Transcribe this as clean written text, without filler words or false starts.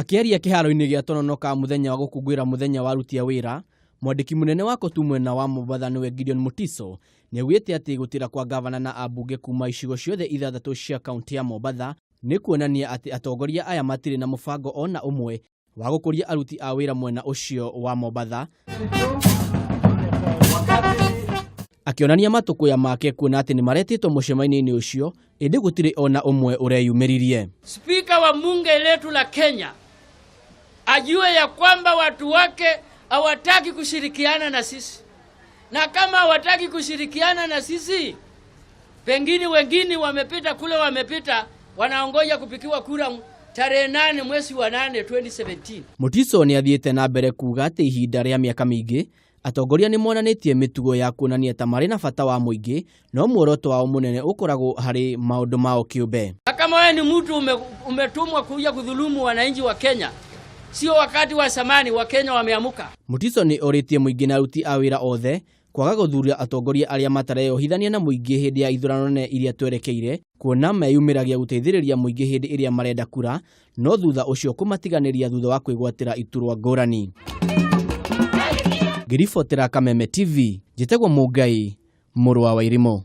Akĩaria kĩharo-inĩ gĩa Tononoka mũthenya wa gũkũngũĩra mũthenya wa aruti a wĩra, mwandĩki mũnene wa COTU mwena wa Mombatha nĩwe Gideon Mutiso nĩaugĩte atĩ gũtĩra kwa gavana na ambunge kuma icigo ciothe ithathatũ cia kaunti ya Mombatha nĩ kuonania atĩ atongoria aya matirĩ na mũbango ona ũmwe wa gũkũria aruti a wĩra mwena ũcio wa Mombatha, akĩonania matũkũya make kuona atĩ nĩ maretĩtwo mũcemanio-inĩ ũcio ĩndĩ gũtirĩ ona ũmwe ũreyumĩririe. Spika wa bunge letu la Kenya ajue ya kwamba watu wake hawataki kushirikiana na sisi, na kama hawataki kushirikiana na sisi, pengine wengine wamepita kule, wamepita wanaongoja kupigiwa kura tarehe 8 mwezi wa 8 2017. Mutiso nĩ athiĩte na mbere kuuga atĩ ihinda rĩa mĩaka mĩingĩ atongoria nĩ monanĩtie mĩtugo ya kuonania ta marĩ na bata wa mũingĩ, no muoroto wao mũnene ũkoragwo harĩ maũndũ mao kĩũmbe. Na kama wewe ni mtu umetumwa kuja kudhulumu wananchi wa Kenya, sio wakati wa zamani, wa Kenya wameamuka. Mutiso nĩ orĩtie mũingĩ na aruti a wĩra othe kwaga gũthuura atongoria arĩa matareyohithania na mũingĩ hĩndĩ ya ithurano nene iria twerekeire, kuona meyumĩragia gũteithĩrĩria mũingĩ hĩndĩ ĩrĩa marenda kura, no thutha ũcio kũmatiganĩria thutha wa kwĩgwatĩra iturwa ngũrani. Ngĩribotera Kameme TV, njĩtagwo Mũngai mũrũ wa Wairimũ.